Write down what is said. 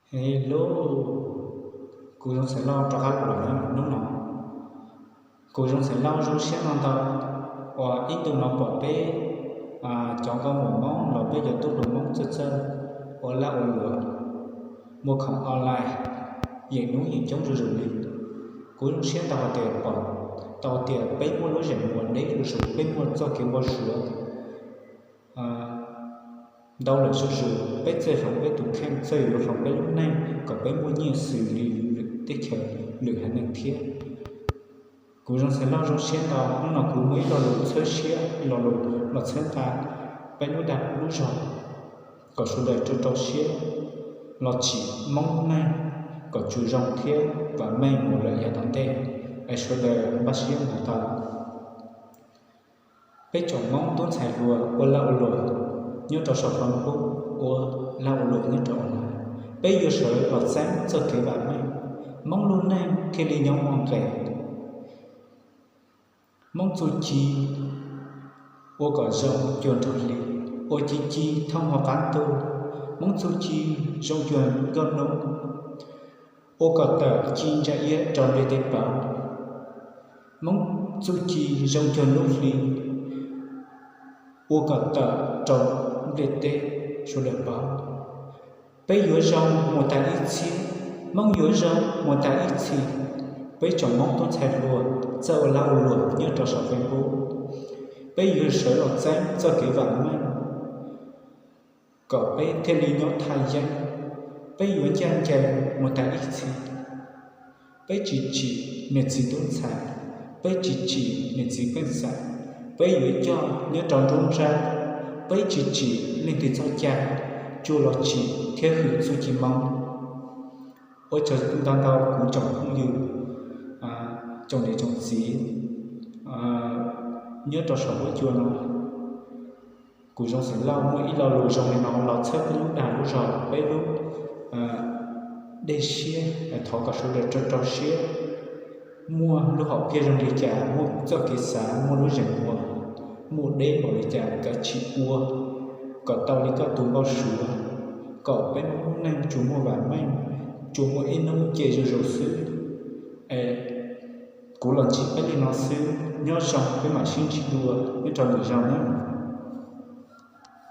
Hello, kuv Zoo Xaiv Lauj rov qab los lawm hnub no. Kuv Zoo Xaiv Lauj zoo siab no ntau uas ib ntus no pom peb cov nkauj muam Hmoob los peb cov tub hluas Hmoob txawj txawj ua laj ua luam, muag khoom online yeem hnub yeem coob zuj zus li. Kuv zoo siab ntau hais tias pom tau tias peb muaj lub zeem muas deb zuj zus, peb muaj txoj kev npau suav ntau lawm zuj zus, peb txawj hloov peb tus kheej, txawj yuav hloov peb lub neej kom peb muaj nyiaj xws li teb chaws lwm haiv neeg thiab. Kuv Zoo Xaiv Lauj zoo siab ntau, hnub no kuv muaj ib lo lus txhawb siab, ib lo lus los txhawb nqa peb lub dag lub zog, kom sawv daws rau rau siab los tsim Hmoob lub neej kom tsuas zoo thiab vam meej mus lawm yav tom ntej, es sawv daws npaj siab mus tau. Peb tsoom Hmoob tub ntxhais hluas ua laj ua luam nyob rau saum Facebook, ua laj ua luam nyob rau online, peb yuav sawv los txeeb txoj kev vam meej, Hmoob lub neej thiaj li nyob muaj nqis. Hmoob txuj ci ua kom zoo cuag nrog hli, ua ci ci thoob hauv qab ntuj. Hmoob txuj ci zoo cuag nkauj hnub, ua kom tawm ci ntsa iab rau ntiaj teb pauv. Hmoob txuj ci zoo cuag hnub hli, ua kom tawm rau ntiaj teb sawv daws pauv. Peb yuav zoo mus tas ib txhis, Hmoob yuav zoo mus tas ib txhis. Peb tsoom Hmoob tub ntxhais hluas txawj ua laj ua luam nyob rau saum Facebook, peb yuav sawv los txeeb txoj kev vam meej kom peb thiaj li nyob thaj yeeb. Peb yuav ncaj ncees mus tas ib txhis. Peb tsis tsim niam txiv tub ntxhais, peb tsis tsim niam txiv pej xeem, peb yuav coj nyob rau nruab nrab. Peb tsis tsim leej twg txoj cai, tsuas los tsim thiab hwm txuj ci Hmoob. Ua tsaug ntau ntau kuv tsoom phooj ywg, tsoom niam tsoom txiv nyob rau saum huab cua no. Kuv Zoo Xeem Lauj muaj ib lo lus zoo li no los txhawb peb lub dag lub zog, peb lub dej siab, thov kom sawv daws rau rau siab, muaj lub hom phiaj zoo li cas, muaj txoj kev xav, muaj lub zeem muas, muaj deb npaum li cas kav tsij ua kom tau li koj tus npau suav, kom peb lub neej tsuas muaj vam meej, tsuas muaj ib hnub ces zuj zus xwb. Es kuv los ntsib peb li no xwb, nyob zoo peb mam sib ntsib dua nyob rau lwm zaus na.